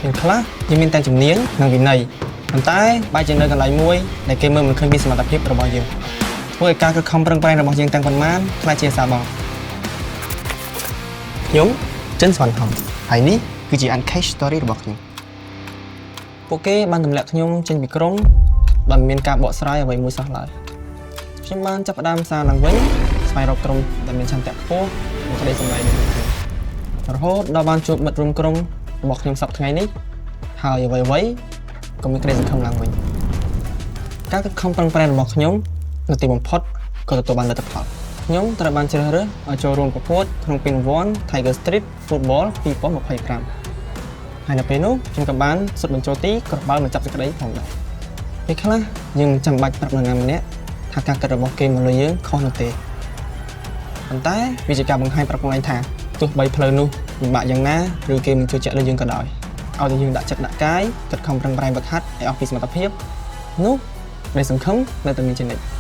ពេលខ្លះយើងមានតែជំនាញនិងវិន័យប៉ុន្តែបែរជានៅកន្លែងមួយដែលគេមើលមិនឃើញពីសមត្ថភាពរបស់យើងធ្វើឲ្យការខិតខំប្រឹងប្រែងរបស់យើងទាំងប៉ុន្មានក្លាយជាសាបង់ខ្ញុំចិនស្វណ្ណហំហើយនេះគឺជា Uncaged Story របស់ខ្ញុំ។ពួកគេបានទម្លាក់ខ្ញុំចេញពីក្រុមដោយមិនមានការបកស្រាយអ្វីមួយសោះឡើយខ្ញុំបានចាប់ផ្ដើមសារឡើងវិញស្វែងរកក្រុមដែលមានឆន្ទៈខ្ពស់និងក្តីស្រមៃនៅក្នុងខ្លួនរហូតដល់បានជួបមិត្តរួមក្រុមរបស់ខ្ញុំសប្តាហ៍ថ្ងៃនេះហើយអ្វីៗក៏មានក្តីសង្ឃឹមឡើងវិញការខិតខំប្រឹងប្រែងរបស់ខ្ញុំនៅទីបំផុតក៏ទទួលបានលទ្ធផលខ្ញុំត្រូវបានជ្រើសរើសឲ្យចូលរួមប្រកួតក្នុងពានរង្វាន់ Tiger Street Football 2025ហើយនៅពេលនោះខ្ញុំក៏បានសុទ្ធបញ្ចូលទីគ្រាប់បាល់បញ្ចប់សេចក្តីផងដែរពេលខ្លះយើងមិនចាំបាច់ប្រាប់នរណាម្នាក់ថាការគិតរបស់គេមកលើយើងខុសនោះទេប៉ុន្តែវាជាការបង្ហាញប្រាប់ខ្លួនឯងថាទោះបីផ្លូវនោះលំបាកយ៉ាងណាឬគេមិនជឿជាក់លើយើងក៏ដោយឲ្យតែយើងដាក់ចិត្តដាក់កាយខិតខំប្រឹងប្រែងហ្វឹកហាត់ឲ្យអស់ពីសមត្ថភាពនោះក្តីសង្ឃឹមនៅតែមានជានិច្ច។